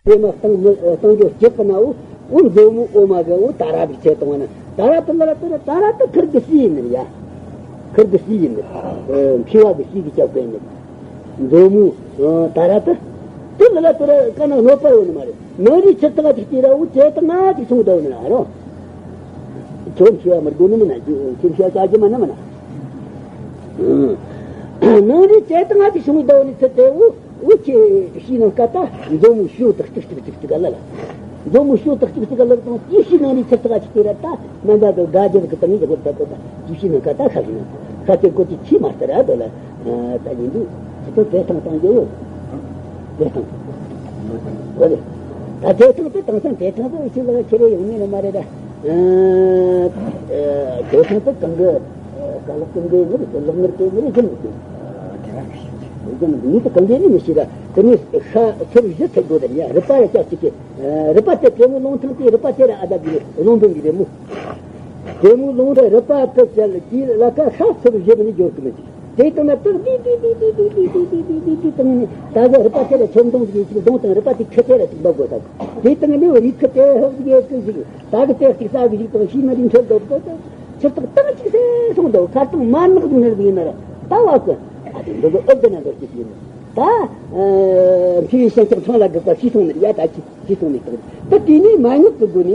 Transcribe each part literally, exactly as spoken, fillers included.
དེ་མ་བཏང་མི་བཏང་རྒྱུ་སྐྱེད་པ་ན་འོ། འོ་མཛོ་མོ་འོ་མ་གི་འོ་ད་ར་དེ་ཆེ་གཏོང་བ་ན། ད་ར་དེ་ལ་དེ་ད་ར་དེ་ཁིར་གི་སྲིད་ཡིན་ནི་ཡ། ཁིར་གི་སྲིད་ཡིན་ནི། མཁས་པ་གི་སྲིད་གི་སྐྱབས་སྐྱེ་ནི། མཛོ་མོ་ད་ར་དེ། དེ་ལ་དེ་ར་ཀ་ན་གནོད་པ་ཡོད་ནི་མ་རེད། ནང་རི་ཆེ་ད་ག་ཅིག་དེ་ར་འོ་ཆེ་ད་ང་ཅིག་སོང་ད་འོ་ནི་ར་རོ། ཁྱོད་མཁས་པ་མི་དགོས་ནི་མིན་ན། ཁྱོད་མཁས་པ་ཅག་གི་མ་ན་མིན་ན། ནང་རི་ཆེ་ད་ང་ཅིག་སོང་ད་འོ་ནི་ཚེ་དེ་འོ། འུ་ཆེ་ཤི་ནང་ཀ་ད་མཛོ་མོ་ཤོ་དག་ཅིག་ཅིག་ཅིག་ཅིག་ག་ལ་ལ། མཛོ་མོ་ཤོ་དག་ཅིག་ཅིག་ག་ལ་དང་ཅི་ཤི་ནང་ནས་ཚེ་ཚ་ཅིག་དེ་ར་ད་མ་འདའ་དོ་དགའ་རྒྱལ་གི་ཏང་ཡིག་གོ་ད་དོ་ད་ཅི་ཤི་ནང་ཀ་ད་ཤ་ཤི་ན་ཤ་དེ་གོ་ཅི་ཆི་མ་ལྟར་ར་དོ་ལ། ད་ཡིན་དུས་ཅི་ཏོ་དེ་ཐང་ཏང་རྒྱུ་ཡོད། དེ་ཐང་གོ་ལེ། ད་དེ་ཐང་དེ་ཏང་སང་དེ་ཐང་དེ་ཤི་ལ་ཁྱེར་ཡོང་ནི་ནི་མ་རེད་ད། དེ་ཐང་དེ་གང་གི། ག་ལ་ཀུན་དགའི་མི་རེད། ལག་ངར་དེ་མི་རེད། གཞན་མི་དགོས། གཞན་མི་དགོས། མི་དེ་གང་དགའི་ནི་མི་ཤེས་ར། དེ་ནས་ཤ་ཚུར་བཞི་ཐེག་དགོས་དེ་ཡ། རུས་པ་ཡ་ཅག་གཅིག་གི། རུས་པ་དེ་དེ་མོ་ལོང་ཐང་དེ་རུས་པ་དེ་ར་ཨ་ད་གི་རླུང་འབུམ་གི་རེད་མོ། དེ་མོ་ལོང་ར་རུས་པ་དེ་བཅད་ལ་དེའི་ལ་ཁ་ཤ་ཚུར་བཞི་གི་ནི་འབྱོར་གི་མི་འདུག་དེ་ལྟ་ན་དེ་དེ་དེ་དེ་དེ་དེ་དེ་དེ་དེ་དེ་དེ་དེ་དེ་ནི་ད་ག་རུས་པ་དེ་ལ་ཆེན་གདོང་གི་ཅིག་གདོང་དང་རུས་པ་དེ་ཁ་དེ་ལ་ཅིག་འབབ་དགོས་ད། དེ་ལྟ་ན་དེ་རིགས་ཁ་དེ་ཧབ་ཀྱི་ཀི་ཞིག་ད་གི་དེ་ཅིག་ས་གི་ཞིག་དང་ཤི་ན་རིང་ཁྲོད་དོ་དོ་དོ། ཆིབས་ཐག་སྟེང་གཅིག་སེ་སོང་འདུག་ཁ་སྟེང་མར་ནག་ནག་ཡིན་ན་ར། ད་བ་ཀི། ཨ་དེ་འདི་གི་ཨོ་དེ་ན་འདོར་གྱི་ཡིན། ད་མཁས་པའི་ཞལ་ལྕགས་ཚང་ལ་དགག་པ་ཤི་སོང་ནི་ཡ། ད་ཅི་ཤི་སོང་ནི་དང་། ད་དེ་ནས་མ་ཉོག་གི་སྒོ་ནས་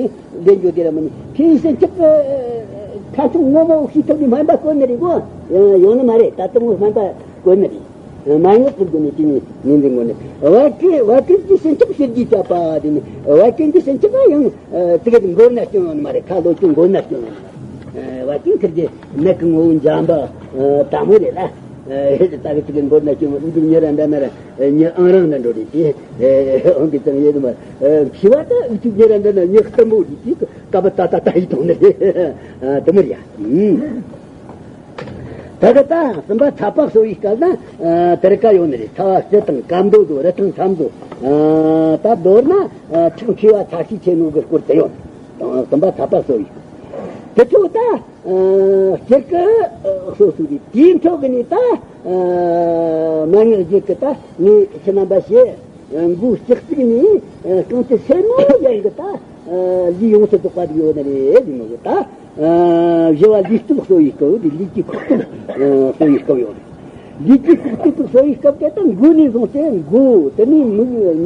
ལེན་རྒྱུ་དེ་ར་མིན། མཁས་པའི་ཞལ་ལྕགས་ཁ་ཚང་ངོ་མ་ཤི་ཐུབ་ནི་སྨན་པ་བསྐོ་ནི་རེད་གོ། ཡོང་ནི་མ་རེད། ད་དུང་སྨན་པ་བསྐོ་ནི་རེད། མ་ཉོག་གི་སྒོ་ནས་དེ་ནས་ཉིན་འདི་ངོ་ནས་བ་ཀི་བ་ཀི་གི་ཞལ་ལྕགས་ཕྱིར་རྒྱས་བྱ་བ་དེ་ནས་བ་ཀི་གི་ཞལ་ལྕགས་ཡང་དེ་ག་མགོ་ན་སྐྱོན་ཡོང་ནི་མ་རེད། ཁ་ལོ་ཆུང་མགོ་ན་སྐྱོན་ཡོང་ནི་མ་རེད། བ་ཀི་ཁིར་གྱི་ནད་ཀྱི་ངོ་བོ་འཇམ་པ་དྭངས་མོ་རེད་ལ། ད་གི་དེ་ག་མགོ་ན་སྐྱོན་འདི་ཉེ་ར་འདྲ་ན་ར་ཉེ་ཨང་རང་ན་འགྲོ་རེད་དེ། ཨང་གི་ཙང་ཡེ་དུ་མ་ཕྱི་བ་ད་ཨུ་ཚུགས་ཉེ་ར་འདྲ་ན་ཉེ་སྟོན་པོ་རེད་དེ། ཀ་པ་ཏ་ཏ་ཏ་ཡི་དོང་ནི་རེད། དེ་མོ་རེད་ཡ། ད་ག་ད་སེམས་པ་ཚ་བ་གསོ་བའི་སྐབས་ན་དེར་ཀ་ཡོད་ནི་རེད། ཚ་བ་སྤྱི་དང་སྐམ་འདོད་དོ་རི་ཐང་མཚམས་སོ། ད་མདོར་ན་ཁྲག་མཁྲིས་པ་ཚ་ཤས་ཆེ་ནོ་གི་སྐོར་དུ་ཡོད། སེམས་པ་ཚ་བ་གསོ་བའི་དེ་ཚོ་ད་སྤྱིར་གི་གསོ་སུ་རེད། དེའི་འཕྲོ་གི་ནི་ད་མ་ངག་བརྒྱད་གི་ད་ངས་ཁྱེད་རྣམ་པ་བཤད། མགོའི་ལྕགས་རྩིག་ནས་རྐང་རྩེ་སེར་མོ་ཡན་གི་ད་ལུས་ཡོངས་སུ་རྫོགས་པ་ཡོད་ནི་རེད། ལུས་མོ་གི་ད་བཞི་བ་ལུས་སྟོབས་གསོ་བའི་སྐབས་དེ་ལུས་ཀྱི་ཁོག་སྟོབས་གསོ་བའི་སྐབས་ཡོད་རེད། ལུས་ཀྱི་ཁོག་སྟོབས་གསོ་བའི་སྐབས་དེ་ད་མགོ་ནས་བཟུང་སྟེ་མགོ་དེ་ནས་མིག་རྣ་བ་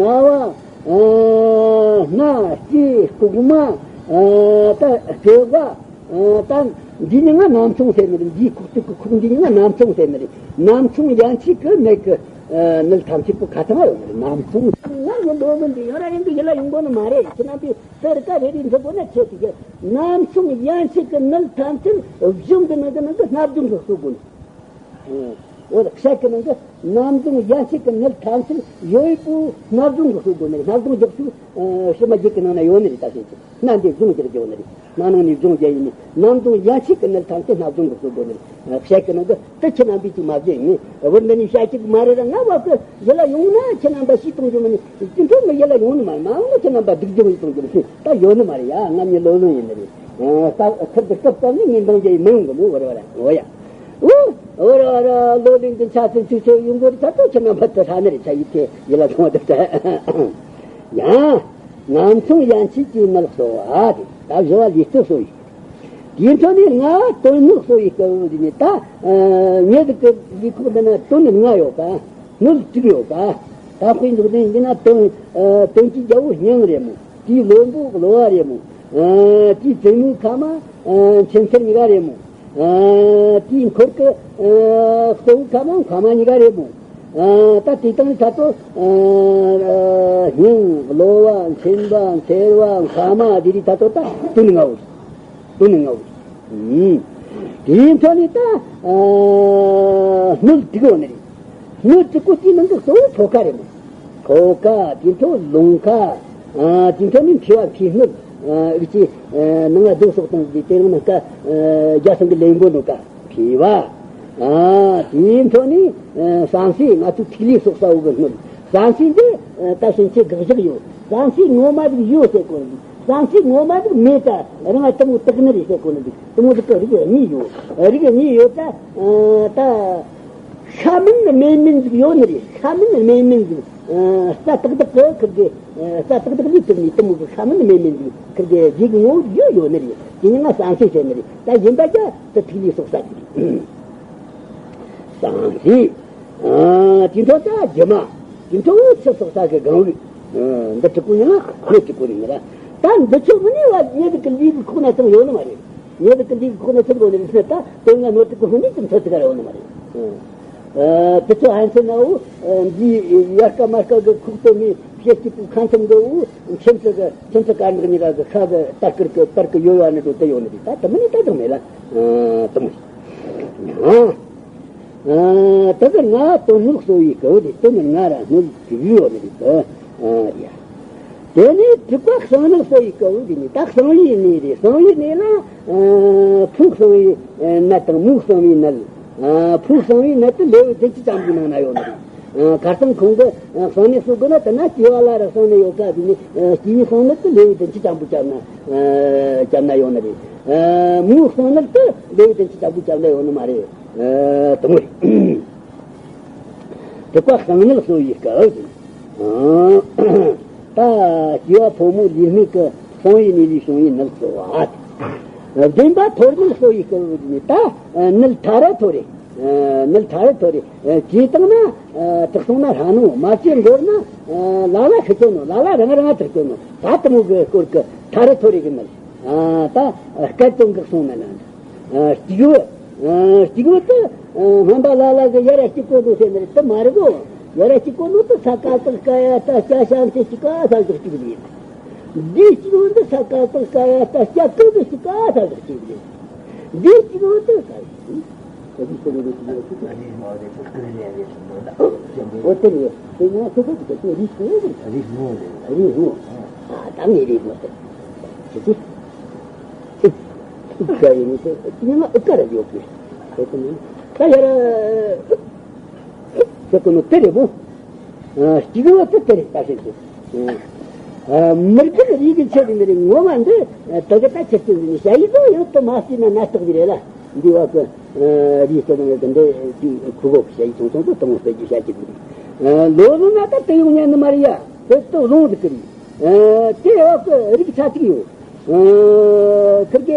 སྣ་ལྕེ་ལྐོག་མ་ད་ལྟེ་བ། ད་འདི་ནི་ང་རྣམ་ཚོང་ཟེར་ནི་རེད། འདིའི་ཁོག་སྟོད་ཀྱི་ཁོག་འདི་ནི་ང་རྣམ་ཚོང་ཟེར་ནི་རེད། རྣམ་ཚོང་ཡན་ཆད་ཀྱི་ནད་ཀྱི་ནད་ཐམས་ཅད་པོ་ཁ་ཐང་ཡོད་ནི་རེད། རྣམ་ཚོང་ང་ངོ་ལོ་མི་འདི་ཡོང་ར་ཡིན་གྱི་ཡིད་ལ་ཡོང་གོ་ནི་མ་རེད། ཁྱེད་རྣམ་པས་དེར་ཀ་རེ་རེ་འཛིན་པོ་ན་ཆེ་གི་རྣམ་ཚོང་ཡན་ཆད་ཀྱི་ནད་ཐམས་ཅད་གཞུང་གི་ནང་གི་ནང་གི་སྣ་བདུན་གྱིས་གསོ་དགོས་ནི། འོ་ད་ཤ་གི་ནང་གི་རྣམ་རྫོང་ཡན་ཆད་ཀྱི་ནད་ཐམས་ཅད་ཡོད་པོ་སྣ་རྫོང་གི་གསོ་དགོས་ནི་རེད། སྣ་རྫོང་རྒྱག་ཚུལ་ཕྱི་མ་རྒྱུད་ཀྱི་ནང་ན་ཡོད་ནི་རེད། ད་ཤེས་ཀྱི་སྣ་འདི་རྫོང་རྒྱག་རྒྱུ་ནི་རེད། སྣ་ནང་ནས་རྫོང་རྒྱག་ཡིན་ནི། རྣམ་རྫོང་ཡན་ཆད་ཀྱི་ནད་ཐམས་ཅད་སྣ་རྫོང་གི་གསོ་དགོས་ནི་རེད། ཤ་གི་ནང་གི་ད་ཁྱེད་རྣམ་པས་ཅིག་མ་བརྗེད་ནི་བུར་འདི་ནི་ཤ་གཅིག་མ་རེད་ར། ང་བ་གི་ཡིད་ལ་ཡོང་ན་ཁྱེད་རྣམ་པ་ཤི་གཏོང་རྒྱུ་མིན་ནི། དེ་འཕྲོ་ངའི་ཡིད་ལ་ཡོང་ནི་མ་རེད། མ་ཡོང་ན་ཁྱེད་རྣམ་པ་སྡིག་སྦྱོང་ཡིད་གཏོང་རྒྱུ་མིན་ནི། ད་ཡོད་ནི་མ་རེད་ཡ། ང་མྱི་ལོ་ལོན་ཡིན་ནི་རེད། ད་ཁིར་དུ་སྐབས་སྐབས་ནི་ངས་འདང་རྒྱག་ཡིན་མི་ཡོང་གི་མོ། བར་བར་འོ་ཡ། འོ། འོ་ར་ར་ལོ་ལོན་གྱི་ཆ་ཚིག་ཚིག་ཚོད་ཡོང་གི་རེད། ད་ལྟ་ཁྱེད་རྣམ་པ་དུ་ཧྲ་ནི་རེད། ཆ་ཡིད་ཐེ་ཡིད་ལ་ཐོང་བ་དུ་ད་ཡང་ངམ་ཚོང་ཡན་ཆད་ཀྱི་མི་ལགས་སོ། ཨ་དེ་ད་བཞི་བ་ལུས་སྟོབས་གསོ་ཡིན། དེའི་འཕྲོ་ནས་ལྔ་བ་དོན་སྣོད་གསོ་བའི་སྐབས་དེ་ནས་ད་ངེད་ཀྱི་ལུས་ཁོག་འདི་ན་དོན་ལྔ་ཡོད་པ། སྣོད་དྲུག་ཡོད་པ། ད་དཔེ་འཇོག་དོན་ཡིན་ན་དོན་དོན་གྱི་རྒྱལ་པོ་སྙིང་རེད་མོ། དེའི་བློན་པོ་གློ་བ་རེད་མོ། དེའི་བཙུན་མོའི་ཁ་མ་མཚན་ཚར་གཉིས་ཀ་རེད་མོ། དེའི་འཁོར་གྱི་གཙོ་བོའི་ཁ་མ་མཁའ་མ་གཉིས་ཀ་རེད་མོ། ད་དེ་དང་ད་ལྟོ་སྙིང་གློ་བ་མཚན་པ་མཚེར་བ་མཁའ་མ་དེ་རིགས་ད་ལྟོ་ད་དོན་ལྔ་བོ། དོན་ལྔ་བོ། དེའི་འཕྲོ་ནས་ད་སྣོད་དྲུག་ཡོད་ནི་རེད། སྣོད་དྲུག་པོ་དེའི་ནང་གི་གཙོ་བོ་ཐོག་ཁ་རེད་མོ། ཐོག་ཁ་དེའི་འཕྲོ་རླུང་ཁ། དེའི་འཕྲོ་ནས་མཁྲིས་པ་མཁྲིས་སྣོད། ཨུ་ཆི་ནང་ང་རྡོ་སོགས་དང་གི་དེ་རིང་ནང་ཀ་རྒྱ་སང་གི་ལེན་པོ་ནོ་ཀ་མཁྲིས་པ། དེའི་འཕྲོ་ནས་བསམ་སེམས་ང་ཚོ་ཐིག་ལེ་སོགས་ས་འོག་གི་སྣོད། བསམ་སེམས་དེ་ད་ཕྱིན་ཆད་དགག་བཞག་ཡོད། བསམ་སེམས་ངོ་མ་ཟིག་ཡོད་ཟེར་གོ་ནི་འདུག་བསམ་སེམས་ངོ་མ་ཟིག་མེད་ད་རང་ང་དེ་མོ་དག་ནི་རེད་ཟེར་གོ་ནི་འདུག་དེ་མོ་ཟིག་གི་རིགས་གཉིས་ཡོད། རིགས་གཉིས་ཡོད་ད་ད། ཤ་མིན་སྨན་མིན་ཟིག་ཡོད་ནི་རེད། ཤ་མིན་སྨན་མིན་ཟིག་རྩ་ཏག་ཏག་གི་ཁིར་གི་རྩ་ཏག་ཏག་ལས་གྲུབ་ནས་དེ་མོ་གི་ཤ་མིན་མེ་མིན་གི་ཁིར་གི་རྗེས་གི་ངོ་བོ་ཡོད་ཡོད་ནི་རེད། དེ་ནི་ང་བསམ་ཤེས་བྱས་ནི་རེད། ད་ཡིན་པ་ཀྱང་དེ་ཐིག་ལེ་སོགས་ས་དེ་རེད། བསམ་ཤེས། དེ་འཕྲོ་ད་སྒྱུ་མ། དེ་འཕྲོ་འུ་ཚུགས་སོགས་ས་གི་གང་བུ། འདི་དྲུག་པོ་ཡིན་ན་ཁོ་དྲུག་པོ་ཡིན་ནི་ར། ད་འདི་ཚོ་མིན་ནི་བ་ཉེ་དུ་གི་ལུས་གི་ཁོག་ན་ཙམ་ཡོད་ནི་མ་རེད། ཉེ་དུ་གི་ལུས་གི་ཁོག་ན་ཙམ་ཡོད་ནི་རེད་ཟེར། ད་དོན་ལྔ་སྣོད་དྲུག་གི་ཧུ་ནི་ཙམ་ཚོད་ཙི་ག་ར་ཡོད་ནི་མ་རེད། དེ་ཚོ་ཧན་ཚེ་ན་འུ་འདིའི་ཡར་ཀ་མར་ཀ་གི་ཁོག་ཏུ་མི་ཕྱེད་སྐྱིད་པོ་ཁ་མཚམས་འདི་འུ་མཁྱེན་ཚེ་གི་མཁྱེན་ཚེ་དཀར་ནག་གཉིས་ཀ་གི་ཤ་གི་དར་ཀིར་གི་པར་གི་ཡོད་ཡོད་ནི་འགྲོ་དེ་ཡོད་ནི་རེད། ད་དེ་མིན་ནི་ད་དང་མེད་ལ། དེ་མོ་རེད། ད་གི་ང་དོན་སྣོད་གསོ་བའི་སྐབས་དེ་དོན་ང་ར་སྣོད་དྲུག་ཡོད་ནི་རེད། ད་ཡ། དེ་ནས་དྲུག་པ་གསང་སྔགས་གསོ་བའི་སྐབས་དེ་ནི་ད་གསང་བའི་གནས་རེད། གསང་བའི་གནས་ལ་ཕུང་གསང་བའི་ནད་དང་མུ་གསང་བའི་ནད། ཕུང་གསང་བའི་ནད་དེ་ལེའུ་བདུན་ཅུ་ཙམ་གྱི་ནང་ན་ཡོད་ནི་རེད། ཁ་སང་ཁོང་གི་གསང་གནས་གསོ་དགོས་ན་དེ་ན་སྐྱེ་བ་ལ་ར་གསང་གནས་ཡོད་ཀ་དེ་ནི་སྐྱེ་བའི་གསང་གནས་དེ་ལེའུ་བདུན་ཅུ་ཙམ་པོ་བརྒྱབ་ན་བརྒྱབ་ན་ཡོད་ནི་རེད། མུ་གསང་གནས་དེ་ལེའུ་བདུན་ཅུ་ཙམ་པོ་བརྒྱབ་ན་ཡོད་ནི་མ་རེད། དེ་མོ་རེད། དྲུག་པ་གསང་སྔགས་གསོ་བའི་སྐབས་ཟེར། ད་སྐྱེ་བ་ཕོ་མོ་ལུས་སྨད་ཀྱི་གསང་བའི་གནས་ལས་བྱུང་བའི་ནད་གསོ་བ། བདུན་པ་ཐོར་ནད་གསོ་བའི་སྐབས་ཟེར་ནས་ད་ནད་ཕྲ་རུ་མཐོ་རེད། ནད་ཕྲ་རུ་མཐོ་རེད། ཇེ་བཏང་ན་དྲག་སོང་ན་ཧྲ་ནོ། མ་ཇེ་འགོར་ན་ལ་ལ་ཤི་ཆོག་ནོ། ལ་ལ་རང་རང་དྲག་ཆོག་ནོ། ད་དེ་མོ་གི་སྐོར་གི་ཕྲ་རུ་མཐོ་རེད་གི་ནད། ད་སྐད་དོན་གི་གསུང་ན་ན། གཅིག་བུ། གཅིག་བུ་དེ་སྨན་པ་ལ་ལ་གི་ཡ་ར་གཅིག་པོ་འདུག་ཟེར་ནི་རེད། དེ་མ་རེད་གོ། ཡ་ར་གཅིག་པོ་འདུག་དེ་ས་ཀ་ཏག་ཀ་ཡ་ཏ་སྐྱ་ཤམ་ཚེ་གཅིག་ག་ས་ཟིག་གཅིག་རེད། འདི་གཅིག་བུ་འདི་ས་ཀ་ཏག་ཀ་ཡ་ཏ་སྐྱ་ཀ་གི་གཅིག་ག་ས་ཟིག་གཅིག་རེད། འདི་གཅིག་བུ་དེ་ས་འོ་དེ་ནི་དེ་ནས་ཁོ་ཁོ་དེ་རིགས་ངོ་རེད། རིགས་ངོ་རེད། ཨ་ད་ངས་རིགས་ངོ་ཟེར། དེ་དེ། ཨུ་ཀ་ཡིན་ཏེ། དེ་ནི་ཨུ་ཀ་ར་ཡོད་གི། དེ་དེ་ནི། ད་ཡར། ཟེར་གོ་ནོ་དེ་རེད་བོ། སྐྱིད་པོ་དེ་དེ་རེད་ད་ཟེར་གི། མི་རྒན་རིགས་ཀྱི་ཆེད་དུ་མི་རིགས་ངོ་མ་འདི། དེ་ག་ད་ཆེད་དུ་འདི་ནི་ཞ་ཡི་ལོ་ཡོད་དུ་མ་སྲིད་ན་ནད་རྟགས་འདི་རེད་ལ། འདི་བ་གི། རིགས་ཚོ་དང་འདི་འདི་ཁུ་གོ་ཞ་ཡི་ཚོང་ཚོང་དུ་དང་སྤེལ་རྒྱུ་བྱ་གི་འདུག་ལོ་ལོ་ན་ད་དེ་ཡོང་ཉན་ནི་མ་རེད་ཡ། དེ་ལྟོ་ལོང་འདུག་གི་རེད། དེ་བ་གི་རིགས་ཆ་གཅིག་ཡོད། ཁིར་གི་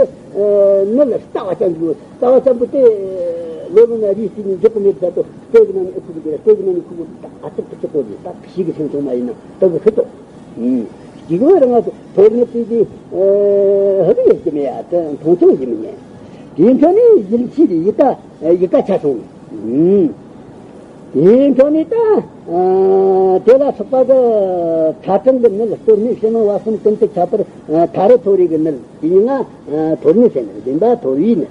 ནི་ལ་རྩ་བ་ཅན་དུ་རྩ་བ་ཅན་པོ་དེ་ལོ་ལོ་ན་རིགས་ཤིག་ནི་འཇོག་གི་མེད་ད་དོ། སྟོད་ཀྱི་ནང་ནས་ཨུ་ཁུ་གི་སྟོད་ཀྱི་ནང་ནས་ཁུ་གི་ད་ཨ་ཐུར་དུ་ཆུ་གོ་རེད། ད་ཤིག་གི་སེམས་ཚོང་མ་ཡིན་ན་ད་གི་ཧི་ཏོ། གཅིག་པོ་རང་ང་ཚོ་ཐོར་ནི་དེ་དེ་ཧ་གི་ཡོད་ཀྱི་མེད་ཡ། ད་མཐོང་ཆུང་ཡིན་མི་ཉན། དེའི་འཕྲོ་ནས་ཡིན་ཕྱིར་ཡི་ཀ་ཡི་ཀ་ཆ་སོང་། དེའི་འཕྲོ་ནས་ད་དེ་ལ་སོགས་པ་གི་ཚ་གྲང་གི་ནད། གཏོར་ནད་ཕྱི་ནང་བ་གསུམ་ཀུན་ཏུ་ཁྱབ་པར་ཐ་རུ་ཐོར་རེ་གི་ནད། དེ་ཉིད་ང་ཐོར་ནད་ཟེར་ནས་བདེན་པ་ཐོར་བའི་ནད།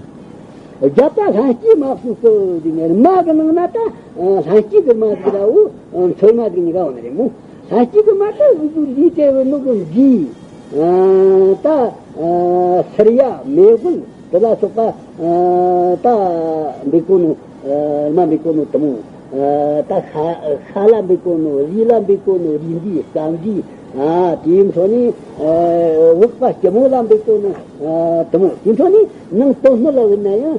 བརྒྱད་པ་ལྷན་སྐྱེས་མ་གསོས་སྐབས་དེ་ནས་རྨ་གི་ནང་ན་ད་ལྷན་སྐྱེས་གི་རྨ་ཟིག་ར་འུ་མཚོ་རྨ་ཟིག་གཉིས་ཀ་འོ་ན་རེད་མོ། ལྷན་སྐྱེས་གི་མ་ད་གཟུགས་པོ་ལུས་དེ་བུ་ནུ་གི་འདི། ད་སིར་ཡ་མེ་དབུལ་དེ་ལ་སོགས་པ་ད་འབིག་གོ་ནོ། རྨ་འབིག་གོ་ནོ་དེ་མོ། ད་ཤ་ཤ་ལ་འབིག་གོ་ནོ། རུས་ལ་འབིག་གོ་ནོ། རུས་འདི་སྐམ་འདི། དེའི་འཕྲོ་ནས་འོག་པ་སྐྱི་མོ་ལ་འབིག་གོ་ནོ་དེ་མོ། དེའི་འཕྲོ་ནས་ནང་དོན་སྣོད་ལ་བུད་ན་ཡང་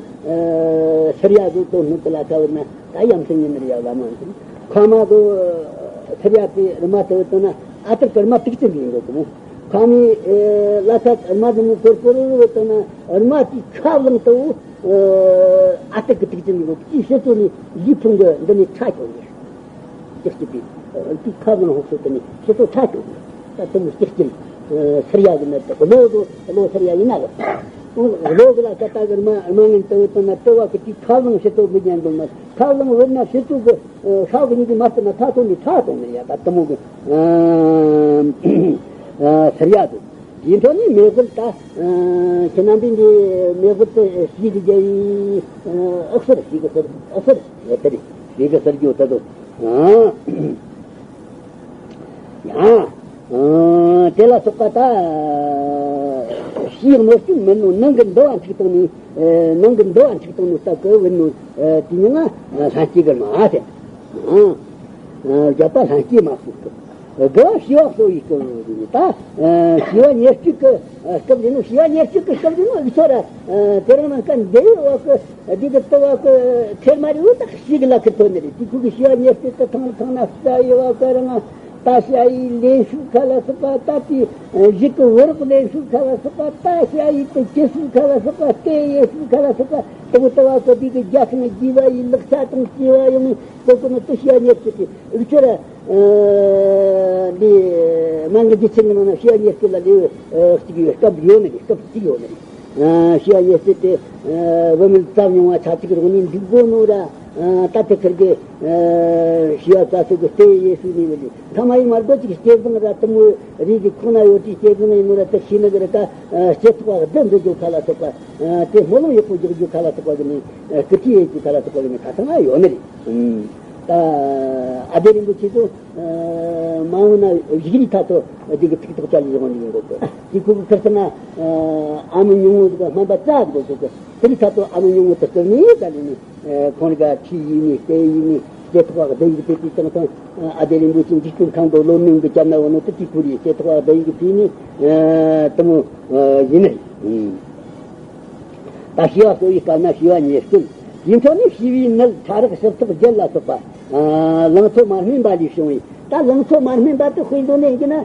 སིར་ཡ་གི་དོན་སྣོད་དེ་ལ་ད་བུད་ན། ད་ཡ་མཚན་ཉིད་ནི་ཡ་བླ་མ་ཟེར། ཁ་མ་གོ་ཐེབས་ཡ་པའི་རི་མ་དེ་བུད་ན་ཨ་ཏི་ཀར་མ་ཏིག་ཙམ་ཡིན་འགྲོ་གི་མོ། ཁ་མི་ལ་ཁ་རི་མ་དེ་མོ་གོར་གོར་བུད་ན་རི་མ་དེ་ཁ་བླངས་དུ་ཨ་ཏི་ཀི་ཏིག་ཙམ་ཡིན་འགྲོ་གི། ཕྱི་ཚོ་ནི་ལུས་ཕུང་གི་འདི་ནི་ཁྲ་ཆོག་ནི། ཅིག་ཅིག་པའི་དེ་ཁ་བླངས་ཧོབ་སོ་དེ་ནི་ཕྱི་ཚོ་ཁྲ་ཆོག་ནི། ད་དེ་མོ་ཅིག་ཅིག་སིར་ཡ་གི་ནི་དེ་གློ་གི་གློ་སིར་ཡ་ཡིན་ན་གི། གློ་གི་ལ་ཁ་ད་གི་རི་མ་རི་མ་ངན་དུ་བུད་ན་དེ་བ་གི་དེ་ཁ་བླངས་ཕྱི་ཚོ་མི་ཉན་འགྲོ་ན། ཁ་བླངས་བུད་ན་ཕྱི་ཚུལ་གྱི་ཤ་གི་ཉིད་ཀྱི་མ་ལྟར་ན་ཁྲག་ཐོག་ནས་ཁྲག་གཏོང་ནས་ཡ། ད་དེ་མོ་གི་སིར་ཡ་དུ། དེའི་འཕྲོ་ནས་མེ་དབུལ་ད་ཁྱེད་རྣམ་པས་འདི་མེ་དབུལ་དུ་ཞིག་གི་རྒྱལ་བའི་ཨག་སར་ཞིག་གི་སར་ཨག་སར་ཡོད་དེ་རེད། ཞིག་གི་སར་རྒྱུ་ད་དུ། ཡང་། དེ་ལ་སོགས་པ་ད་ཕྱིའི་གནོད་སྐྱོན་མིན་ནོ། ནང་གི་འདུ་བ་འཁྲུག་བཏང་ནས། ནང་གི་འདུ་བ་འཁྲུག་བཏང་ནོ་སྟབས་ཀྱིས་བུད་ནོ། དེ་ཉིད་ང་ལྷན་སྐྱེས་གི་མ་ཟེར། བརྒྱད་པ་ལྷན་སྐྱེས་མ་གསོས་སྐབས། དགུ་བ་བྱིས་པ་གསོ་བའི་སྐབས་ཡིན། ད་བྱིས་པ་ཉེར་གཅིག་གི་སྐབས་ཡིན་ནོ། བྱིས་པ་ཉེར་གཅིག་གི་སྐབས་ཡིན་ནོ། འུ་ཚོ་ར་དེ་རིང་ནངས་ཀ་འདི་བ་གི་འདི་གི་ལྟ་བ་གི་ཁེར་མ་རེད། འོ་ད་ཞིག་ལ་ཁེར་ཐོན་ནི་རེད། དེ་ཁུ་གི་བྱིས་པ་ཉེར་གཅིག་གི་ཐང་ཐང་ན་ས་ཡི་བ་གི་རང་ད་ཞ་ཡི་ལེན་ཤུགས་ཁ་ལ་སོགས་པ། ད་དེ་གཞི་གི་བུ་རོགས་ལེན་ཤུགས་ཁ་ལ་སོགས་པ། ད་ཞ་ཡི་དེ་སྐྱེ་ཤུགས་ཁ་ལ་སོགས་པ། དེ་ཡེ་ཤུགས་ཁ་ལ་སོགས་པ། དེ་གི་ལྟ་བ་གི་དེ་གི་རྒྱ་ཁྱོན་རྒྱས་པ་ཡི་ལག་ཆ་དང་སྐྱེ་བ་ཡོང་ནི་གོ་གི་ནི་དེ་བྱིས་པ་ཉེར་གཅིག་གི་འུ་ཚོ་ར། འདི་སྨན་གྱི་རྒྱུ་ཆེན་གྱི་ནང་ན་བྱིས་པ་ཉེར་གཅིག་ལ་ལེའུ་གཅིག་ཡོད། སྐབས་ཡོད་ནི་རེད། སྐབས་གཅིག་ཡོད་ནི་རེད། བྱིས་པ་ཉེར་གཅིག་དེ་བུད་མེད་བཙའ་མྱོང་བ་ཆ་གཅིག་རོགས་ནི་འདུག་དགོས་ནོ་ར། ད་དེ་ཁར་གི་བྱིས་པ་བཙའ་སོ་གི་ལྟེ་ཡེ་ཤུ་ནི་བ་ལི་ཐ་མ་ཡི་མར་གོ་ཅིག་སྐྱེ་བཟང་ར་དུ་མོ་རིགས་ཀྱི་ཁོག་ན་ཡོད་དུས་སྐྱེ་བཟང་ཡིན་ནོ་ར། དེ་ཤི་ནི་གི་ར་ད་སྐྱེ་ཐོག་བདུན་འདུ་རྒྱུ་ཁ་ལ་སོགས་པ། དེ་སྨོན་ལམ་ཡག་པོ་རྒྱག་རྒྱུ་ཁ་ལ་སོགས་པ་གི་ནི་སྐུ་ཁྲིད་ཡེ་རྒྱུ་ཁ་ལ་སོགས་པ་གི་ནི་ཁ་ཚང་ཡོད་ནི་རེད། ད་ཨ་དེ་རིན་པོ་ཆེ་ཚོ་མ་འོངས་ན་བཞུགས་རིགས་ཐ་ཚོ་དེ་གི་ཐུགས་ཐག་བཅད་ལས་བཞག་ནི་ཡིན་དགོས་གི། དེ་ཁོ་གི་ཁར་ཚང་ན་ཨ་མི་ཉུང་ངུ་ཟིག་སྨན་པ་བཙའ་དགོས་གི། དེ་རིགས་ཐ་ཚོ་ཨ་མི་ཉུང་ངུ་དེ་སྐུ་ནི་ད་ལས་ནི་ཁོང་ག་ཁྲིད་ཡིན་ནི་སྐད་ཡིན་ནི་སྐྱེ་ཐོག་བདག་ཡིག་དེ་དུས་ཙང་ཙང་ཨ་དེ་རིན་པོ་ཆེ་འཇིག་རྟེན་ཁམས་དུ་ལོ་མིང་གི་བཅར་ན་འོ་ནོ་དེ་དུས་ཁོ་རེ་སྐྱེ་ཐོག་བདག་ཡིག་དུས་ནི་དུ་མོ་ཡིན་ནི་རེད། ད་བྱིས་པ་གསོ་བའི་སྐབས་ན་བྱིས་པ་ཉེར་གཅིག་ཡིན་ཐོག་ནས་བྱིས་པའི་ནད་ཕྲ་རགས་ཞིབ་ཚགས་བརྒྱད་ལ་སོགས་པ། ལང་ཚོ་མ་སྨིན་པ་ལས་བྱུང་བའི། ད་ལང་ཚོ་མ་སྨིན་པ་དེ་དཔེ་འཇོག་ནས་ཡིན་ན།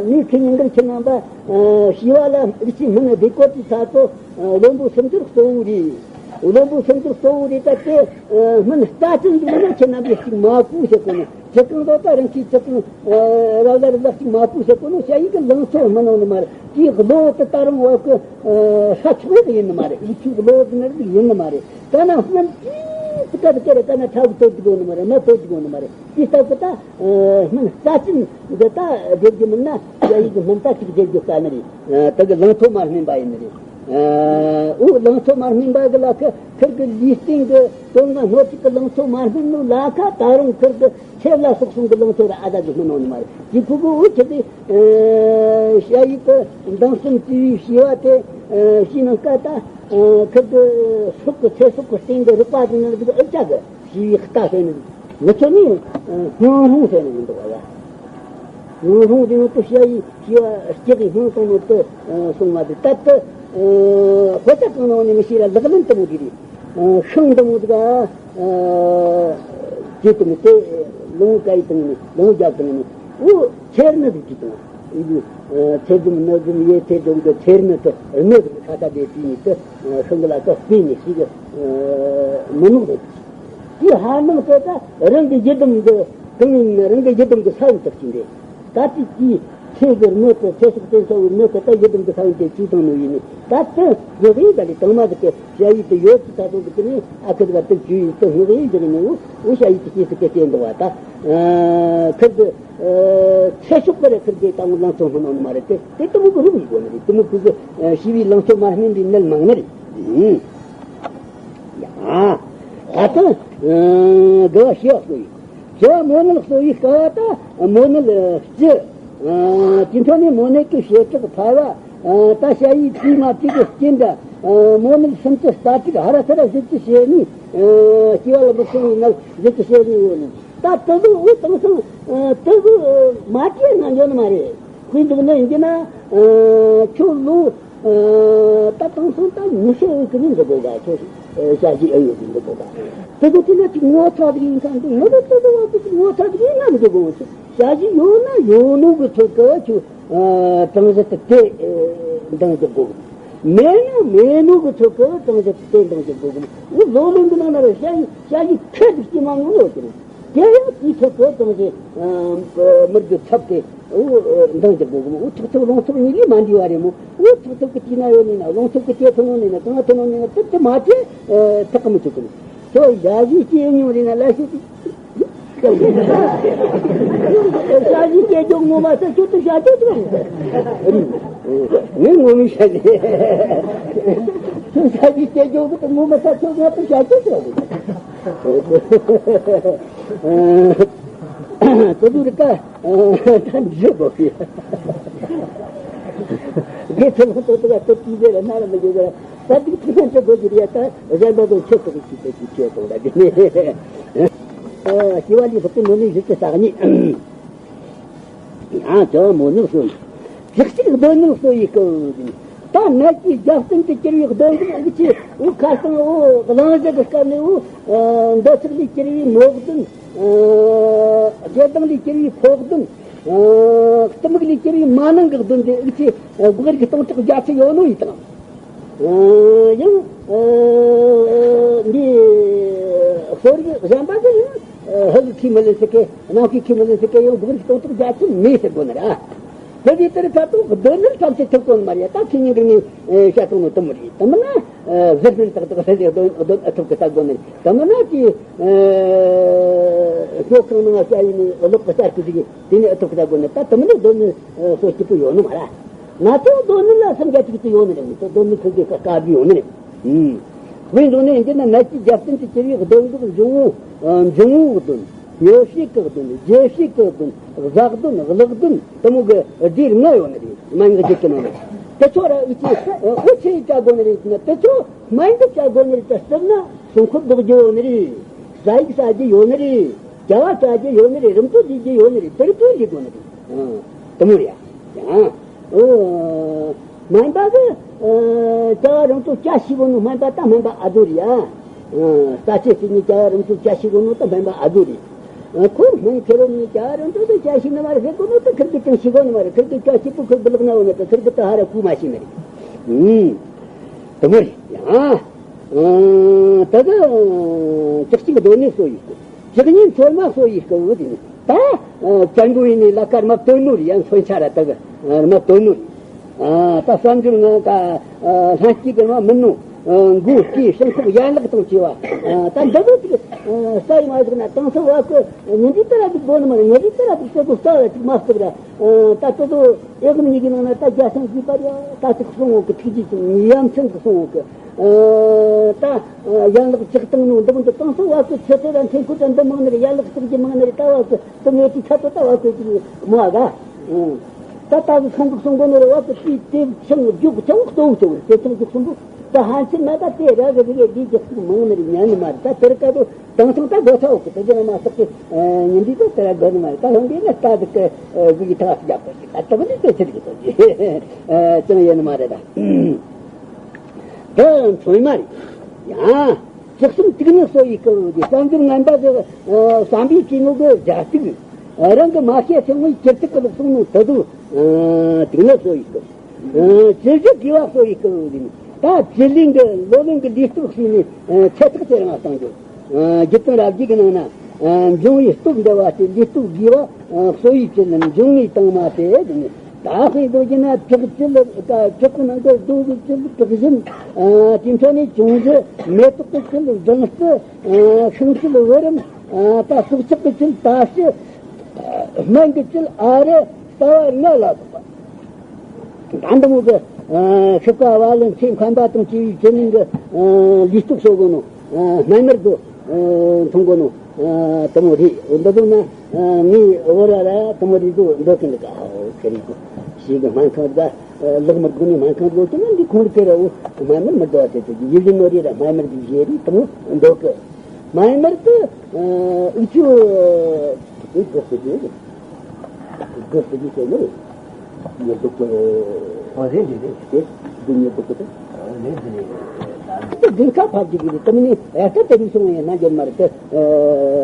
ངས་ཁྱེད་ཉིན་འགར་ཁྱེད་རྣམ་པ་བྱིས་པ་ལ་རིགས་ཀྱི་སྨིན་བདེ་སྐོར་གྱི་ཚ་ཚོ་བློན་པོ་སུམ་ཅུར་གཙོ་བོ་རེད། བློན་པོ་སུམ་ཅུར་གཙོ་བོ་རེད། ད་དེ་སྨིན་རྩ་ཅན་འདུག་ན་ཁྱེད་རྣམ་པས་གཅིག་མ་གོ་ཟེར་གོ་ནས། ཅི་གང་ལྟར་ད་རང་གིས་ཅི་གང་ར་ལ་རི་ལ་གཅིག་མ་ཕུག་ཟེར་གོ་ནོ་ཞ་ཡི་གི་ལང་ཚོ་སྨིན་ནོ་ནི་མ་རེད། དེའི་གློ་དེ་ད་རུང་བ་གི་ས་ཆོག་ཡི་ཡིན་ནི་མ་རེད། ཡི་ཆུ་གི་གློ་དེ་ནི་ཡིན་ནི་མ་རེད། ད་ན་སྨིན་ཅི་ཙི་ཀ་དེ་ཀ་རེད། ད་ན་ཁྲ་གི་དོ་ཅི་གོ་ནི་མ་རེད། མ་དོ་ཅི་གོ་ནི་མ་རེད། དེ་ལྟ་གི་ད་སྨིན་རྩ་ཅན་འདི་ད་བསྡེབ་རྒྱུ་མིན་ན་ཞ་ཡི་གི་སྨིན་རྩ་གཅིག་བསྡེབ་རྒྱུ་དཀའ་ནི་རེད། ད་གི་ལང་ཚོ་མ་སྨིན་པ་ཡིན་ནི་རེད། འོ་ལང་ཚོ་མ་སྨིན་པ་གི་ལ་ཁི་ཁིར་གི་ལུས་སྟེང་གི་དོན་ལྔ་སྣོད་དྲུག་གི་ལང་ཚོ་མ་སྨིན་ནོ་ལ་ཁ་ད་རུང་ཁིར་གི་ཚེ་ལ་སོགས་གསུམ་གི་ལང་ཚོ་ར་ཨ་ད་གི་སྨིན་ནོ་ནི་མ་རེད། དེ་ཁུ་གི་འུ་ཆི་དེ་ཞ་ཡི་གི་མདང་གསུམ་བཅུ་བའི་བྱིས་པ་དེ་ཤི་ནང་ཀ་ད་ཁིར་གི་སྲོག་གི་ཚེ་སྲོག་གི་སྟེང་གི་རིག་པ་དེ་ནི་གི་ཨུ་ཅག་གི་ཞི་བའི་རྟ་ཟེར་ནི་འདུག་ངེད་ཚོ་ནི་སྔོན་རུང་ཟེར་ནི་མི་འདུག་བ་ཡ། སྔོན་རུང་དེ་ནི་དུ་ཞ་ཡི་ཞི་བ་སྐྱེ་གི་སྔོན་གཏོང་ནི་དུ་སོང་བ་དེ་ད་དུ་དཔེ་ཆ་གང་ནང་ནས་མི་ཤེས་ལ་ལག་ལེན་དུ་མོ་དེ་རེད། ཤིང་འདི་མོ་དེ་ག་ཅི་དུ་མི་དེ་ལོང་བཀའ་ཡི་དང་ནི་ལོང་རྒྱབ་དང་ནི་འུ་ཚེར་ནི་དུ་ཅི་དང་། ཚེ་འཛུམ་སྣ་འཛུམ་ཡེ་ཚེ་འཛུམ་གི་ཚེར་ནི་དུ་སྣ་འཛུམ་ཁ་ཁ་དེ་དུས་ནི་དུ་ཤིང་གི་ལ་དུ་སྤུས་ནི་ཞིག་མི་ནུག་རེད། དེ་ཧ་ནང་དེ་ད་རང་གི་ཡི་དམ་གི་དང་ནི་རང་གི་ཡི་དམ་གི་ས་བོན་དུ་ཅི་འདྲེ། ད་ཅི་ཅི་ཚེ་གི་སྣོད་དུ་ཚེ་སྲོག་བརྟན་གསོ་བའི་སྣོད་དུ་ད་ཡི་དམ་གི་ས་བོན་དེ་ཅི་དང་ནུ་ཡིན་ནི་ད་དུ་ཡོད་ཡིན་ད་ལི་དང་མ་གི་དེ་ཞ་ཡི་དུ་ཡོད་ཅི་ད་དུ་གི་དེ་ནི་ཨ་ཁུ་གི་བ་དུ་ཅི་ཡིན་དུ་ཡོད་ཡིན་དེ་ནི་འུ་འུ་ཞ་ཡི་དུ་ཅི་སི་ཀེ་ཅེ་འདུག་བ་ད་ཁུར་གི་ཚེ་སྲོག་པ་རེ་ཁུར་གི་ད་འུ་ལང་ཚོ་སྨོན་ནོ་ནི་མ་རེད། དེ་དེ་དུ་མུ་གི་རུ་ཡི་གོ་ནི་རེད། དུ་མུ་གི་གི་ཞི་བའི་ལང་ཚོ་མ་སྨིན་པའི་ནད་མང་ནི་རེད། ཡ། ད་ལྟ་དགེ་བ་ཞི་བ་གསོ་ཡི། ཞི་བ་མོ་ནད་གསོ་ཡི་སྐབས་ད་མོ་ནད་སྤྱི། དེ་འཕྲོ་ནས་མོ་ནད་ཀྱི་བྱེ་བྲག་ཕལ་བ། ད་ཞ་ཡི་དུས་མ་དུས་ཀྱི་རྐྱེན་འདྲ། མོ་ནད་སུམ་ཅུ་རྩ་དྲུག་ཧ་ར་ས་ར་བཞི་བཅུ་ཞེ་གཉིས། སྐྱེ་བ་ལ་མི་སོང་བའི་ནད་བཞི་བཅུ་ཞེ་གཉིས་ཡོད་ནི། ད་དེ་ཚོ་འུ་དེང་སང་དེ་ཚོ་མ་བྲིས་ན་ཡོད་ནི་མ་རེད། དཔེ་འདུག་ན་ཡིན་གྱི་ན་ཁྱོད་ལོ། ད་དེང་སང་ད་ཉི་ཤུ་ཨེ་ཀི་ནི་འདི་དགོས་ག་ཁྱོད་ཞ་ཞི་ཨེ་ཡོད་འདི་དགོས་ག་དེ་ཚོ་དེ་ལ་ཅིག་ངོ་ཚ་དེ་ཡིན་ཁ་འདུག་ངོ་ཚ་དེ་ཚོ་བ་དེ་ཅིག་ངོ་ཚ་དེ་ཡིན་ན་འདི་དགོས་ཞི་ཞ་ཞི་ཡོད་ན་ཡོད་ནོ་གི་ཚོད་ཀ་ཁྱོད་གྲངས་གཞི་དེ་དེ་འདང་རྒྱག་དགོས་གི། མེད་ན་མེད་ནོ་གི་ཚོད་ཀ་གྲངས་གཞི་དེ་འདང་རྒྱག་དགོས་གི། འུ་ལོ་ལོན་གི་ནང་ན་ར་ཞ་ཞི་ཞ་ཞི་ཁེ་དེ་སྐྱེ་མ་མྱོང་ཡོད་ཀྱི་རེད། དེ་ཡང་དེའི་ཚོད་ཀ་གྲངས་གཞི་མི་རྒྱུ་ཚབ་སྟེ། འོ། འདང་རྒྱག་དགོས་གི་མོ། འོ་ཐོག་ཐོག་ལོང་ཐོག་གཉིས་ཀྱིས་མ་འདྲིས་བ་རེད་མོ། འོ་ཐོག་ཐོག་གི་དཀྱིལ་ན་ཡོད་ནི་ན་ལོང་ཐོག་གི་སྐྱེ་ཐུབ་ནོ་ནི་ན་གང་ཐུབ་ནོ་ནི་ན་དེ་དེ་མ་བྱས་ཐག་གི་མི་ཆོད་གི་མོ། ཁྱོད་ཞ་ཞི་སྐྱེ་མྱོང་རེད་ན་ལ་ཤི་ཏི། ཞ་ཞི་སྐྱེ་རྒྱུ་ངོ་མ་ས་ཁྱོད་དུ་ཞ་སྐྱེ་ཆོག་རེད། ངས་ངོ་མི་ཤ་ནི། ཁྱོད་ཞ་ཞི་སྐྱེ་རྒྱུ་གི་ངོ་མ་ས་ཁྱོད་ང་དུ་ཞ་སྐྱེ་ཆོག་རེད། དེ་དུས་རིག་ག་ད་འཇུ་དགོས་ཀྱི། དགེ་ཚུལ་ལྷུན་དུ་དུ་ག་དེ་དུས་རེ་ན་ར་མི་འཇུ་ག་ད་དུས་ཐུགས་སྣང་འཇུ་དགོས་ཀྱི་རེད། ད་གཞན་པ་དང་ཆོས་ཐོག་གི་ཆིག་ཏུ་ཆིག་ཆོས་དང་ལ་དེ་ནས་ཞི་བ་ལས་ལྷག་པའི་ནོར་ལུག་བཞི་བཅུ་རྩ་གཉིས། ཡང་བྱ་བ་མོ་ནུག་སོ་ཡིས། ཅི་ཞིག་སྡོད་ནུག་སོ་ཡིས་སྐུ། ད་ནད་ཀྱི་རྒྱབ་རྟེན་དུ་གྱུར་བའི་སྡོད་འདུག་འུ་ཆེ་འུ་ཁ་སང་འུ་གླེང་གཞི་གི་སྐབས་ནས་འུ་འདོད་ཆགས་ལས་གྱུར་བའི་མོ་གདོན། ཨ་སྒེར་སྡང་ལས་གྱུར་བའི་ཕོ་གདོན། ཨ་གཏི་མུག་ལས་གྱུར་བའི་མ་ནིང་གི་གདོན་དེ་འུ་ཆེ་ཨ་སྒོ་རིགས་སྟོང་ཕྲག་བརྒྱད་ཅུ་ཡོད་ནོ་ཡིན་དང་། ཨ་ཡང་ཨ་འདི་གསོ་རིག་གཞན་པ་དེ་ཡང་ཧ་གི་ཁས་མི་ལེན་ཟེར་གི་ནང་གི་ཁས་མི་ལེན་ཟེར་གི་ཡང་སྒོ་རིགས་སྟོང་ཕྲག་བརྒྱད་ཅུ་མེད་ཟེར་དགོས་ནི་རེད། ཨ་དེ་དེ་ལྟར་ཁ་ཐུག་སྡོད་ནི་ཐམས་ཅད་ཐུབ་དགོས་ནི་མ་རེད། ད་ཁྱེད་ཉིན་གི་ནི་བཤད་ཐུབ་ནོ་དུ་མི་རེད། དུ་མི་ན་ཟེར་ནི་ཏག་ཏག་ཟེར་ཏེ་སྡོད་སྡོད་ཨ་ཐུབ་གི་ལྟ་དགོས་ནི་རེད། དུ་མི་ན་དེ་སྔོ་ཁང་ནང་བཤད་ཡིན་ནི་ལོག་གི་གསར་གི་ཟིག་དེ་ནི་ཨ་ཐུབ་གི་ལྟ་དགོས་ནི། ད་དུ་མི་ནི་སྡོད་ནི་སོ་སྐྱིད་པོ་ཡོད་ནི་མ་རེད། ང་ཚོ་སྡོད་ནི་ལ་སེམས་རྒྱ་ཐུག་ཏུ་ཡོད་ནི་རེད། ང་ཚོ་སྡོད་ནི་ཁུལ་དེ་དཀའ་དཀའ་བ་ཡོད་ནི་རེད། ཨུམ། དཔེ་མཚོན་ནས་འདི་ན་ནད་ཀྱི་རྒྱབ་རྟེན་དུ་གྱུར་བའི་གདོན་འགོག་འབྱུང་བོ། ཨ་འབྱུང་བོའི་གདོན། མྱོ་བྱེད་ཀྱི་གདོན། རྗེ་བྱེད་ཀྱི་གདོན། གཟའ་གདོན། གླག་གདོན། དེ་མོ་གི་སྡེ་ལྔ་ཡོད་ནི་རེད། སྨན་གྱི་རྒྱུད་ཀྱི་ནང་ན། དེ་ཚོ་ར་འུ་ཆེ་འུ་ཆེ་བྱ་དགོས་ནི་རེད་ཟེར་ན། དེ་ཚོ་སྨན་གྱི་བྱ་དགོས་ནི་རེད། དེ་ཟེར་ན་སྲུང་འཁོར་འདོགས་རྒྱུ་ཡོད་ནི་རེད། ཟ་ཡིག་ཟ་རྒྱུ་ཡོད་ནི་རེད། བྱ་བ་བྱ་རྒྱུ་ཡོད་ནི་རེད། རིམ་གྲོ་བྱེད་རྒྱུ་ཡོད་ནི་རེད། དེ་རིགས་དེ་བྱེད་དགོས་ནི་རེད། ཨང་། དེ་མོ་རེད་ཡ། ཡང་། ཨོ། སྨན་པ་གི་ཨ་བྱ་བ་རིམ་གྲོ་བྱ་ཤེས་དགོས་ནོ་སྨན་པ་དང་སྨན་པ་ཨ་ཟུག་རེད་ཡ། ཨ་རྩ་ཆེ་ཟེར་ནི་བྱ་བ་རིམ་གྲོ་བྱ་ཤེས་དགོས་ནོ་དང་སྨན་པ་ཨ་ཟུག་རེད། ཨ་ཁོ་སྨན་ཁེ་རོ་ནི་བྱ་བ་རིམ་གྲོ་དང་བྱ་ཤེས་ནི་མ་རེད་ཟེར་དགོས་ནོ་དང་ཁིར་གི་ཀྱང་ཤེས་དགོས་ནི་མ་རེད། ཁིར་གི་བྱ་ཤེས་པོ་ཁིར་གི་ལག་ན་ཡོད་ནི་དང་ཁིར་གི་ད་ཧ་ར་ཁུ་མ་ཤེས་ནི་རེད། ཨུམ། དེ་མོ་རེད་ཡ། ཨ་ད་གི་ཅག་ཅིག་སྡོད་ནི་སོ་ཡིས་སྐུ། ཇག་ཉིན་ཚོད་མ་སོ་ཡིས་སྐུ་འུ་དེ་ནི་ད་བཙན་པོ་ཡིན་ནི་ལ་ཀར་མ་བཏོན་ནོ་རེད་ཡ། མཚོན་ཆ་ར་ད་གི་མ་བཏོན་ནོ་རེད། ཨ་ད་བསམ་ཚུལ་ང་ད་ལྷན་སྐྱེས་གི་མ་མིན་ནོ། མགོ་སྐེ་ཤིང་ཐོག་ཡན་ལག་དང་བཅས་པ། ད་འདི་ཚོ་ཅིག་ས་ཡི་མ་ཟིག་ན་དེང་སང་བ་གི་ཉིན་དུས་ལྟར་ར་ཅིག་སྡོད་ནི་མ་རེད། ཉིན་དུས་ལྟར་ར་ཅིག་སེ་གོ་ས་ར་ཅིག་མ་བརྩིགས་ར། ད་ད་དུ་ཨེ་གམ་གཉིས་ཀྱི་ནང་ན་ད་རྒྱ་སང་གིས་པར་ཡ་ད་ཅིག་གསུང་འོང་གི། ཐུགས་རྗེ་ཅིག་ཡ་མཚན་གི་གསུང་འོང་གི། ད་ཡན་ལག་ཅིག་བཏང་ནོ་འདི་མོ་འདི་དེང་སང་བ་གི་ཆུ་ཚོད་ལ་འཐེན་ཁུལ་དང་འདི་མང་ནི་རེད། ཡན་ལག་ཅིག་གི་མང་ནི་རེད། ད་བ་གི་དུ་མེད་ཅིག་ཆ་ཏོ་ད་བ་གི་ཅིག་མོ་ཨ་ག་ད་ད་གི་ཁོང་གི་གསུང་གོ་ནི་རེད། བ་གི་དེ་དེ་ཆང་རྒྱུག་ཆང་གཏོ་གཏོ་རེད། དེ་ཆང་རྒྱུག་གསུང་གོ་ད་ཧན་ཆི་ན་ད་དེ་ར་གི་རེད། དེ་རྒྱུག་ཅིག་མང་ནི་རེད། ཉན་ནི་མ་རེད། ད་དེར་ཀ་དོ། དེང་སང་ད་སྒོ་ཐག་འོག་གི་དེ་ཚོ་མ་སོགས་ཀྱི་ཉིན་དུས་ད་དེ་ར་དགོས་ནི་མ་རེད། ད་ལྷོད་འདི་ན་ད་དེ་གི་གཟུགས་ཀྱི་ཐག་རྒྱབ་པ་ཞིག་ད་ལྟ་བུ་ནི་དེ་ཚེ་གི་དོ་ཅི་ཅང་ཡོད་ནི་མ་རེད། ད་དེ་མཚོན་མ་རེད་ཡ། ཅག་གསུམ་ཏིག་ནི་སོ་ཡི་སྐུ་དེ་བསམ་ཚུལ་ངན་པ་དེ་བསམ་པའི་སྐྱེ་ནོ་གི་རྒྱ་སྟིག་རང་གི་མ་ཤེས་སེམས་ངོའི་སྐྱིད་སྟིག་གི་ལུགས་སོང་ནོ་དེ་དུ་ཏིག་ནི་སོ་ཡི་སྐུ། ཅི་ཞིག་དགེ་བ་སོ་ཡི་སྐུ་ཡིན། ད་ཅི་ལིང་གི་ལོ་ལིང་གི་ལུས་སྟོབས་ཤེས་ནས་ཚེ་ཐག་ཚེ་རིང་བ་བཏང་རྒྱུ། རྒྱུད་དང་རབ་རྒྱུད་ཀྱི་ནང་ན་འབྱུང་བའི་སྟོབས་འདི་བ་སྟེ་ལུས་སྟོབས་དགེ་བ་སོ་ཡི་ཅི་ལ་འབྱུང་བའི་དྭངས་མ་སྟེ་དེ་ནི་ད་དཔེ་འདོད་ཀྱི་ན་བྲག་ཅི་ལ་བྲག་གི་ནང་དུ་རྡོ་གི་ཅི་ལ་བྲག་བཞིན་དེ་འཕྲོ་ནས་ཅུང་ཟད་མེ་ཏོག་གི་ཅི་ལ་སྦྲང་རྩི་ཤིང་ཅི་ལ་བུ་རམ་ད་སྲོག་ཆགས་ཀྱི་ཅི་ལ་ད་ཤི་སྨན་གྱི་ཅི་ལ་ཨ་རེ་ལྟ་བ་ལྔ་ལ་སོགས་པ། ད་འདི་མོ་གི་ཤི་ཀ་བ་ལན་ཚེ་ཁམས་པ་དང་བཅས་པའི་ཅི་ནིང་གི་ལུས་སྟོབས་གསོ་དགོས་ནོ། སྨན་མར་དུ་འཐུང་དགོས་ནོ། དེ་མོ་རེད། འདི་ཚོ་ན་ངའི་བོར་བ་ར་དེ་མོ་རེད་དུ་འདོད་ཀྱི་འདུག་ག་ཨོ་ཁེ་རེད་དུ་ཞིག་གི་སྨན་ཁང་ད་ལག་མར་དགོས་ནི་སྨན་ཁང་དགོས་ཀྱི་ན་འདི་ཁོང་རི་ཁེ་ར་འོ་སྨན་མར་མི་འདོད་བ་ཟེར་དུ་ཡིད་བཞིན་ནོ་རེད་ར་སྨན་མར་འདི་བཞེས་རེད་དེ་མོ་འདོད་གི་སྨན་མར་དུ་ཨུ་ཆུ་འདི་དགོས་ཟེར་གི་རེད། དགོས་ཟེར་གི་ཟེར་ནི་རེད། ཉེར་བསྡོགས་པ། ཨོ་རེད་རེད་རེད། དེ་འདི་ཉེར་བསྡོགས་པ་དང་། ཨོ་རེད་རེད་རེད། དེ་དགུན་ཁ་ཕབ་ཀྱི་གི་རེད། དེ་མིན་ནི་ཨེ་ཀ་དེ་རིགས་སོང་ཡང་ན་འཇོན་མ་རེད། དེ་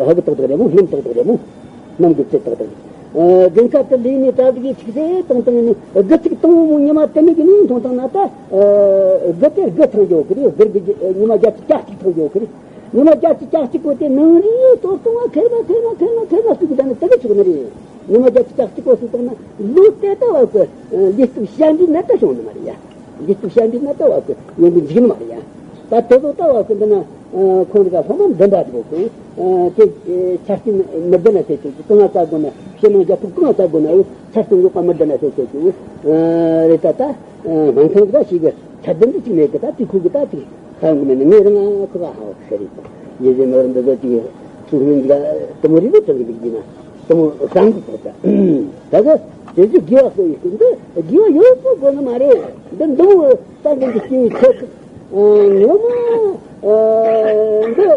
ཧ་གི་ཏག་ཏག་རེད་མོ། སྣུམ་ཏག་ཏག་རེད་མོ། སྣུམ་གི་རྩི་ཏག་ཏག་རེད། དགུན་ཁ་དེ་ལས་ནི་གྲ་སྒྲིག་ཡེ་ཆིག་སེ་བཏང་བཏང་ནི་དགུ་ཚིགས་དང་པོ་མོ་ཉི་མ་དེ་མིན་གི་ནི་མཐོང་བཏང་ན་ད་དགུ་དེ་དགུ་ཐང་འཇོག་གི་རེད། དགུ་དགུ་ཉི་མ་བརྒྱད་ཅུ་གྱ་གཅིག་ཐང་འཇོག་གི་རེད། ཉི་མ་བརྒྱད་ཅུ་གྱ་གཅིག་པོ་དེ་ནང་རིའི་ལྟོ་སྟོང་བ་ཁེར་མ་ཁེར་མ་ཁེར་མ་ཁེར་མ་བཏུག་གི་ད་ནི་དེ་གི་ཆོག་ནི་རེད། ཉི་མ་བརྒྱད་ཅུ་གྱ་གཅིག་པོ་སུ་བཏང་ན་ལུས་དེ་ལྟ་བ་གི་ལུས་སྟོབས་ཞན་པའི་ནད་ད་བྱུང་ནི་མ་རེད་ཡ། ལུས་སྟོབས་ཞན་པའི་ནད་ལྟ་བ་གི་ཡོང་གི་འཇིག་ནི་མ་རེད་ཡ། ད་དེ་ཚོ་ལྟ་བ་གི་འདི་ན་ཁོང་གི་སློབ་མ་འདི་འདྲ་འདུག་གི་དེ་ཆ་རྐྱེན་མི་ལྡན་ན་ཟེར་ཆོག་གི་གང་ང་ལྟ་དགོས་ན་ཕྱི་ནང་རྒྱལ་ཁབ་གང་ང་ལྟ་དགོས་ན་ཨུ་ཆ་རྐྱེན་ཡོད་པ་མི་ལྡན་ན་ཟེར་ཆོག་གི་ཨུ་རེད། ད་ད་སྨན་ཁང་གི་ད་ཞིག་གི་ཆ་ལྡན་འདི་གཅིག་མེད་གི་ད་དེ་ཁུག་གི་ད་དེ། ཧ་གོ་མེད་ན་ངས་རང་ཁོ་ག་ཧ་གོ་ཤེས་རེད། ཡེ་ཟེར་ནོར་འདི་ཚོ་ཅིག་ཚུགས་མིན་འདི་ག་དེ་མོ་རིག་པ་ཙམ་གྱི་འདུག་ཡིན་ན་དེ་མོ་བཟང་གི་ཐོག་ད་ད་ག་དེ་ཚོ་དགེ་བ་གསོ་ཡི་ཤུགས་འདི་དགེ་བ་ཡོད་པོ་དགོས་ནི་མ་རེད། འདི་འདི་མོ་ད་འདི་འདི་སྐྱེ་བའི་ཆོས་ཀྱི་ངོ་མ་འདི།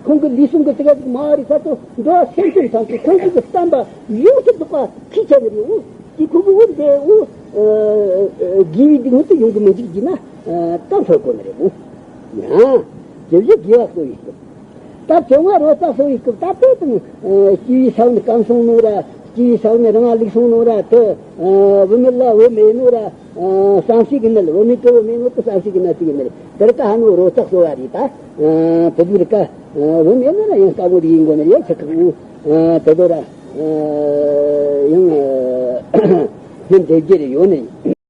ཁོང་གི་ལུས་ཟུངས་ཀྱི་དེ་ག་ཅིག་མ་རེད་ས་ཚོ་འགྲོ་བ་སེམས་ཅན་ཐམས་ཅད་ཁོང་ཚོ་གི་བསམ་པ་ཡོངས་སུ་རྫོགས་པ་ཁྱི་ཆ་ནི་རེད་འོ། དེ་ཁོ་བོ་འོ་འདི་འོ། དགེ་བའི་སྡིག་ངོ་དུ་ཡོང་གི་མི་འཇིག་གྱིས་ན་ད་འཚོ་དགོས་ནི་རེད་འོ། ཡང་དེ་བཞིན་དགེ་བ་གསོ་བའི་སྐབས། ད་བྱུང་བ་རོ་ཙག་གསོ་བའི་སྐབས་ད་དེ་དང་སྐྱེ་བའི་ས་བོན་སྐམ་སོང་ནོ་ར། སྐྱེ་བའི་ས་བོན་རང་ལུག་སོང་ནོ་ར་དེ། བུད་མེད་ལ་བུད་མེད་ནོ་ར། བསམ་སྲིད་ཀྱི་ནད་བུད་མེད་ཀྱི་བུད་མེད་ནོ་དེ་བསམ་སྲིད་ཀྱི་ནད་ཅིག་ཡིན་ནི་རེད། དེར་ཀ་ཧ་ནོ་རོ་ཙག་གསོ་བ་རེད་ད། དེ་དུས་རིག་ག་བུད་མེད་ནོ་ར་ཡང་དཀའ་མོ་རེད་ཡིན་དགོས་ནི་རེད་ཆ་ཁག་དེ་དོ་ར། ཡང་སྙིང་འདེབས་རྒྱུ་རེ་ཡོད་ནི་རེད།